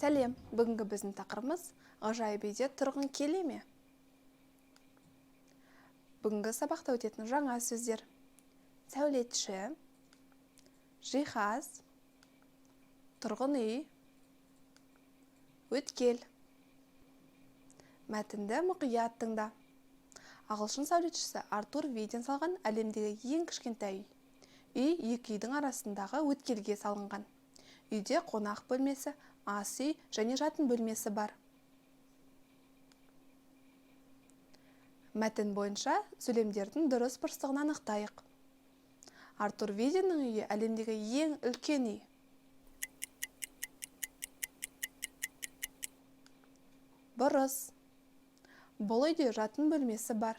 Сәлем! Бүгінгі біздің тақырыбымыз: ғажайып үйде тұрғың келе ме? Бүгінгі сабақта өтетін жаңа сөздер: сәулетші, жиһаз, тұрғын үй, өткел. Мәтінді мұқият тыңда. Ағылшын сәулетшісі Артур Виден салған әлемдегі ең кішкентай үй. Үй екі үйдің арасындағы өткелге салынған. Үйде қонақ бөлмесі, ас үй және жатын бөлмесі бар. Мәтін бойынша сөйлемдердің дұрыс бұрыстығын анықтайық. Артур Виденнің үйі әлемдегі ең үлкен үй. Бұрыс. Бұл үйде жатын бөлмесі бар.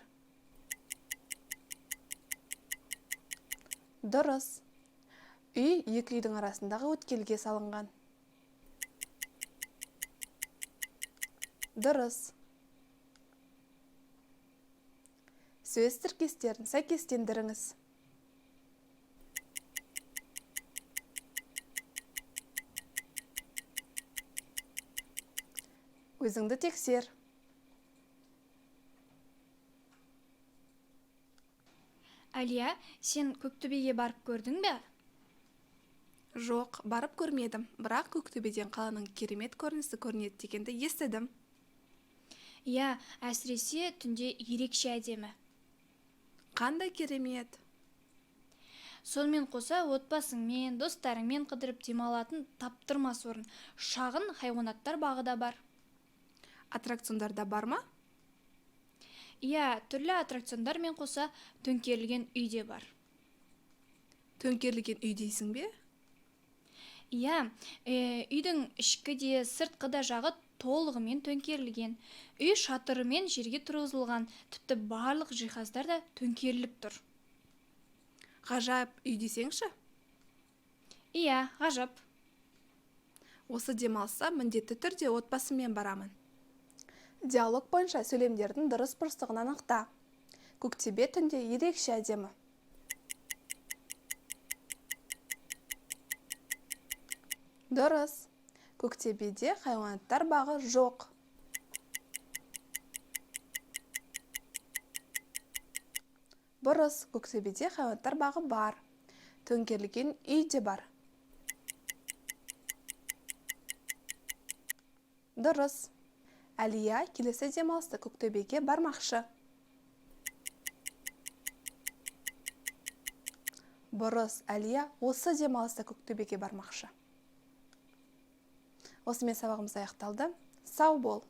Дұрыс. Үй екі үйдің арасындағы өткелге салынған. Дұрыс. Сөз тіркестерін сәйкестендіріңіз. Өзіңді тексер. Әлия, сен Көктөбеге барып көрдің бе? Жоқ, барып көрмедім, бірақ Көктөбеден қаланың керемет көрінісі көрінеді дегенді естідім. Иә, әсіресе түнде ерекше әдемі. Қандай керемет! Сонымен қоса отбасыңмен, достарыңмен қыдырып демалатын таптырмас орын. Шағын хайуанаттар бағы да бар. Аттракциондар да бар ма? Иә, түрлі аттракциондармен қоса төңкерілген үй де бар. Төңкерілген үй дейсің бе? Иә, үйдің ішкі де, сыртқы да жағы толығымен төңкерілген. Үй шатырымен жерге тұрғызылған, тіпті барлық жиһаздар да төңкеріліп тұр. Ғажап үй десеңші? Иә, ғажап. Осы демалыста міндетті түрде отбасыммен барамын. Диалог бойынша сөйлемдердің дұрыс бұрыстығын анықта. Көктөбе түнде ерекше әдемі. Дұрыс. Көктөбеде хайуанаттар бағы жоқ. Бұрыс. Көктөбеде хайуанаттар бағы бар. Төңкерілген үй де бар. Дұрыс. Әлия келесі демалыста Көктөбеге бармақшы. Бұрыс. Әлия осы демалыста Көктөбеге бармақшы. Осымен сабағымыз аяқталды. Сау бол.